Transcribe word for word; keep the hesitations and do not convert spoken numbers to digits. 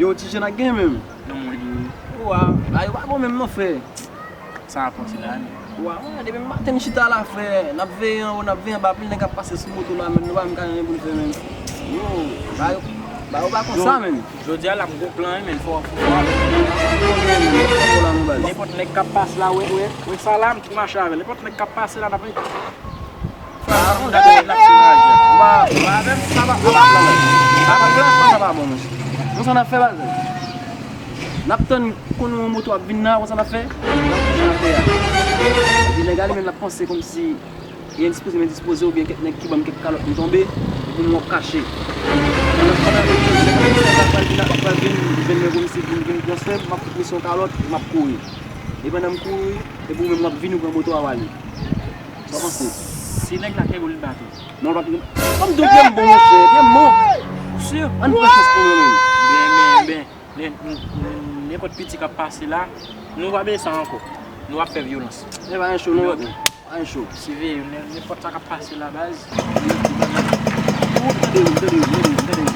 Ti jèn ak gen menm. Non, mwen. Wa, bagay yo pa bon menm non, frè. Sa ap pase la, men. Wa, mwen, depi maten m chita la, frè. N ap veye anwo, n ap veye anba, anpil nèg ap pase sou moto la, menm nou pa menm ka gen anyen pou n fè, menm. Yo, bagay yo, bagay yo pa konsa, menm. Jodi a la, m gon plan, wi, men fò, fò, fò. Nenpòt nèg k ap pase la, wè, wè, wè sa la, m tou mache avè l. Nenpòt nèg k ap pase la, n ap Frè, nou dakò, n ap fè raje. Ba, ba, menm sa pa, sa pa bon. Sa pa bon, sa pa bon, monchè. Nou sa n ap fè, baz. N ap tann konnen yon moto ap vin nan, konsa n ap fè. N ap fè sa n ap fè a. Epi nèg ale menm l ap panse kòmsi li endispoze, m endispoze, oubyen kèk nèg ki ban m kèk kalòt m tonbe, epi m wè w kache. Pandan, pandan nèg ap pral vin, pral vin, li vin mwen kòmsi vin, vin pran swen m, m ap fout misye yon kalòt, m ap kouri. E pandan m kouri, epi ou menm w ap vini, ou pran moto a w ale. Sa w panse? Si nèg la kenbe w, li bat ou. Non, l pa t. Kòm di w pye m bon, monchè, pye m bon. Ou si? Ann pran chans pou mwen menm. Ben, ben, ben. Nen-, nen-, nenpòt piti k ap pase la, nou pa bezwen sa ankò. Nou ap fè vyolans. E pa gen cho, non. Pa gen cho. Siveye, nen-, nenpòt sa k ap pase la, baz. Tande m, tande m, tande m, tande m.